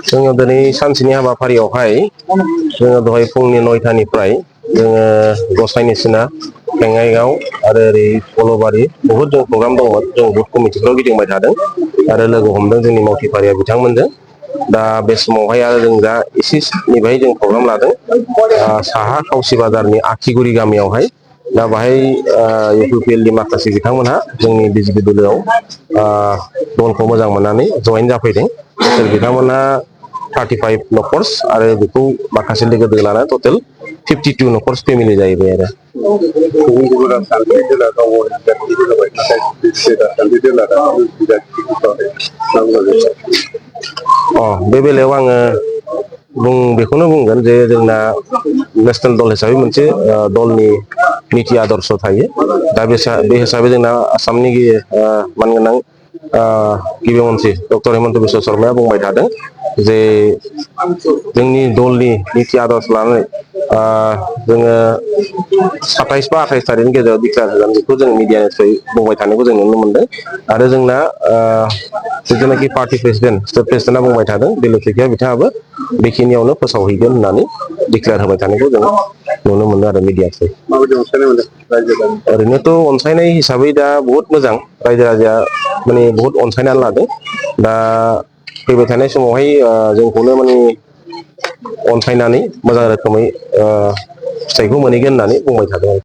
जोङो दिनै सानसेनि हाबाफारियावहाय जोङो दहाय फुंनि 9टानिफ्राय जोङो गसाइनि सिना फेङाइगाव आरो ओरै सल'बारि बहुद जों प्रग्राम दंमोन जों बुथ कमिटिफ्राव गिदिंबाय थादों आरो लोगो हमदों जोंनि मावथिफारिया बिथांमोनजों दा बे समावहाय आरो जों दा एसे निफ्राय जों प्रग्राम लादों साहा खावसि बाजारनि आखिगुरि गामियावहाय दा बाहाय UPPL नि माखासे बिथांमोनहा जोंनि बिजिपि दोलोआव दलखौ मोजां मोननानै जयेन जाफैदों बिथांमोनहा 35 न'खर्स आरो बेखौ माखासे लोगो लानानै टटेल 52 न'खर्स फेमिलि जाहैबाय आरो बे बेलायाव आङो बेखौनो बुंगोन जे जोंना नेसनेल दल हिसाबै मोनसे दलनि निति आदर्श थायो दा बे हिसाबै जोंना आसामनि मानगोनां गिबि मन्थ्रि डक्टर हिमन्त बिश्व शर्माया बुंबाय थादों जे जोंनि दलनि निति आदर्श लानानै जोङो 27 बा 28 थारिखनि गेजेराव डिक्लेयार होगोन बेखौ जों मिडियानि थ्रुयै बुंबाय थानायखौ जों नुनो मोनदों आरो जोंना जिथुनाखि पार्टि प्रेसिडेन्ट स्टेट प्रेसिडेन्टआ बुंबाय थादों दिलीप बिथाङाबो बेखिनियावनो फोसावहैगोन होननानै डिक्लेयार होबाय थानायखौ जों नुनो मोनो आरो मिडिया थ्रुयै ओरैनोथ' अनसायनाय हिसाबै दा बहुत मोजां रायजो राजाया माने बहुत अनसायनानै लादों दा फैबाय थानाय समावहाय जोंखौनो माने अनसायनानै मोजां रोखोमै फिथाइखौ मोनहैगोन होननानै बुंबाय थादों